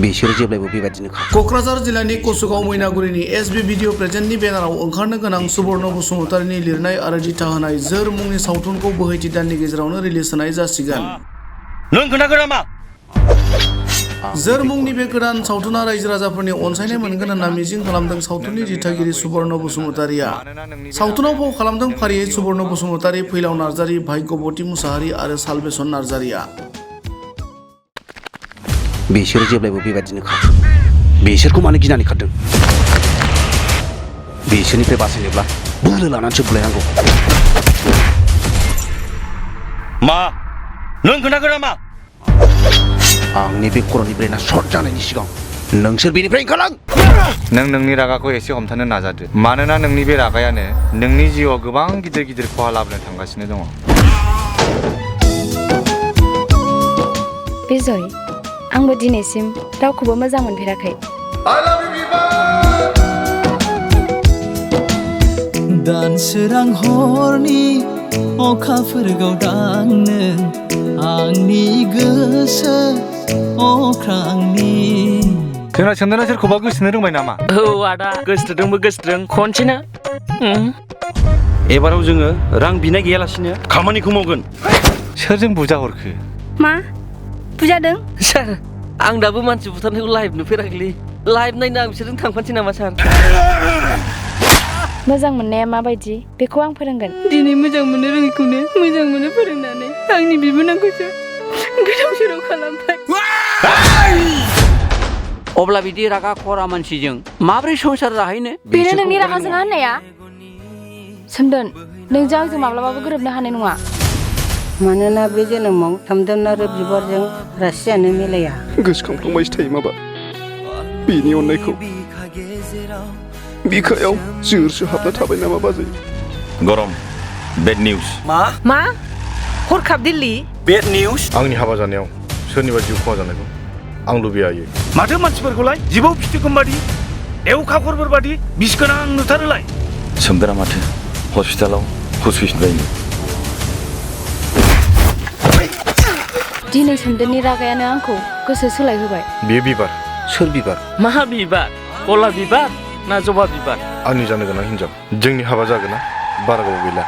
बिसोर जेब्लायबो बेबायदिनोखा क'क्राझार जिल्लानि कसुगाव मैनागुरिनि एसबि भिडिअ प्रेजेन्टनि बेनाराव ओंखारनो गोनां सुबर्ण बसुमतारीनि लिरनाय आरो दिथा होनाय जोर मुंनि सावथुनखौ बोहैथि दाननि गेजेरावनो रिलिज होनाय जासिगोन। नों खोनागोन नामा? जोर मुंनि बे गोदान सावथुना रायजो राजाफोरनि अनसायनाय मोनगोन होनना मिजिं खालामदों सावथुननि दिथागिरि सुबर्ण बसुमतारीया। सावथुनाव फाव खालामदों फारियै सुबर्ण बसुमतारी, फैलाव नार्जारी, भाग्यबती मुसाहारि आरो सालबेसन नार्जारिया। बिसोर जेब्लायबो बेबायदिनोखा बिसोरखौ मानो गिनानै खारदों? बिसोरनिफ्राय बासायनोब्ला बोलो लानानैसो बुलायनांगौ। मा नों खोनागोन नामा? आंनि बे खर'नि ब्रेना सर्ट जानायनि सिगां नोंसोर बेनिफ्राय ओंखारलां। नों नोंनि रागाखौ एसे हमथानो नाजादो, मानोना नोंनि बे रागायानो नोंनि जिउआव गोबां गिदिर गिदिर खहा लाबोनो थांगासिनो दङ। बिजय, आंबो दिनैसिम रावखौबो मोजां मोनफेराखै। दान सोरां हरनि अखाफोर गावदांनो आंनि गोसो अख्रांनि। जोंना सोंदोना सोरखौबा गोसोनो रोंबाय नामा? औ आदा, गोसोथोदोंबो गोसोथोदों खनसेना। एबाराव जोङो रां बिनाय गैयालासिनो खामानिखौ मावगोन। सोरजों बुजा हरखो? मा बुजादों? सार, आं दाबो मानसि बुथारनायखौ लाइभ नुफेराखैलै। लाइभ नायनो आं बिसोरजों थांफानोसै नामा सार? मोजां मोननाया माबायदि बेखौ आं फोरोंगोन। दिनै मोजां मोनो रोङिखौनो मोजां मोनो फोरोंनानै आंनि बिबोनांखौसो गोदाव सोराव खालामबाय। अब्ला बिदि रागा खरा मानसिजों माब्रै संसार जाहैनो? बेनो नोंनि रागा जोङा होननाया? सोमदोन, नोंजों आंजों माब्लाबाबो गोरोबनो हानाय नङा। मानोना बे जोनोमाव सोमदोन आरो बिबारजों रासियानो मिलाया। गोसोखांफ्लांबायसो थायो माबा बेनि अननायखौ। बिखायाव जोरसो हाबना थाबाय नामा बाजै? गरम बेड निउज। मा हरखाब दिल्ली? Bed news. आंनि हाबा जानायाव सोरनिबा जिउ खहा जानायखौ आं लुबैयायो। माथो मानसिफोरखौलाय जिबौ फिथिगम बादि एवखाखरफोर बादि बिस गोनां नुथारोलाय? सोमदोरा माथो हस्पिटालाव हुस बायनो। दिनै सोमदोननि रागायानो आंखौ गोसो सोलायहोबाय। बेयो बिबार। सोर बिबार? मा बिबार? गलाप बिबार ना जबा बिबार? आंनि जानो गोनां हिनजाव। जोंनि हाबा जागोना बारा गोबाव गैला।